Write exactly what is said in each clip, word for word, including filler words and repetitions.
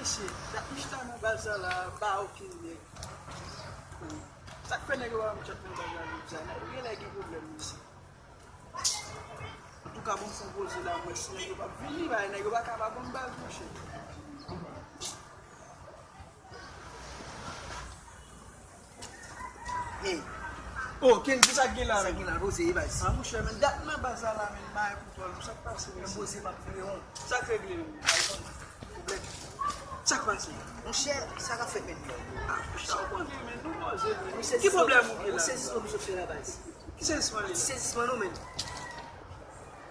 Mesye, dat m chita nan baz sa la, pa okenn nèg. Sa k fè nèg yo pa vin chat nan baz la menm sa? Nèg yo genlè gen pwoblèm mesye. Antouka, bon, fon poze la, mwen si nèg yo p ap vini, bay nèg yo pa ka pa ban m baz, monchè. Hey. Oh, Kenny, kisa k gen la menm? Sa gen la, poze, baz. Ah, monchè, men dat nan baz la la, men, bay kontwòl, sa k pase, men? Poze, m ap vire won. Sa k regle menm? Ay, konn. Pwoblèm. Sa k pase? Monchè, sa k ap fèt menm? Ah, sa w konnen, men, nou poze, men. Ki pwoblèm ou gen la? Yon sezisman nou sot fè la, baz. Ki sezisman li? Sezisman nou menm.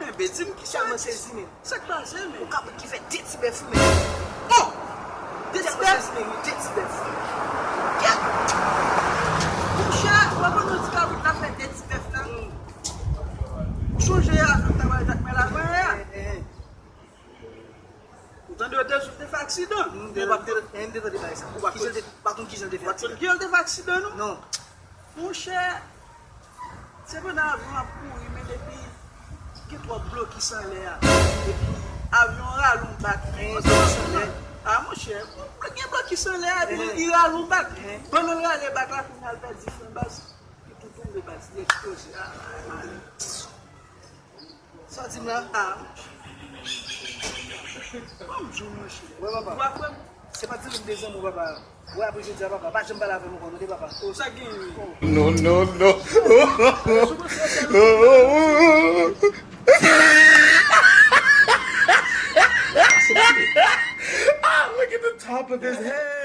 Enben, di m ki sa. Tèlman sezi menm. Sa k pase menm? Yon kabrit ki fè de ti bèf wi menm. Oh! De ti bèf? Tèlman sezi menm, de ti bèf. Kèt! Monchè, w ap konn yon ti kabrit la fè de ti bèf la? Ou chonje a, sa t ap bay Jakmèl avan yè a? Eh, eh, eh. Ou tande yo te sou te fè aksidan? Non, m te tande bagay sa. Ou pa konn kijan te fè aksidan? Ou pa konn kijan te fè aksidan, non? Non. Monchè, se pandan avyon ap kouri, men depi gen twòp blokis anlè a. Epi avyon an rale yon bak. Gen blokis anlè. Ah, monchè, gen blokis anlè a, epi li rale yon bak. Pandan l rale bak la, kounye a l pèdi fren baz. Li tou tonbe baz, li eksploze. Ah, ah, ah. Sa w di m la? Ah. Ban m di w, monchè. Wè, papa. Ou pa kwè m? Se pa di m de zanmi w, papa. Wè, apre jodi a, papa, pa janm pale avè m ankò, tande, papa. Oh, sa k genyen? Oh. No, no, no. Ah, look at the top of his head.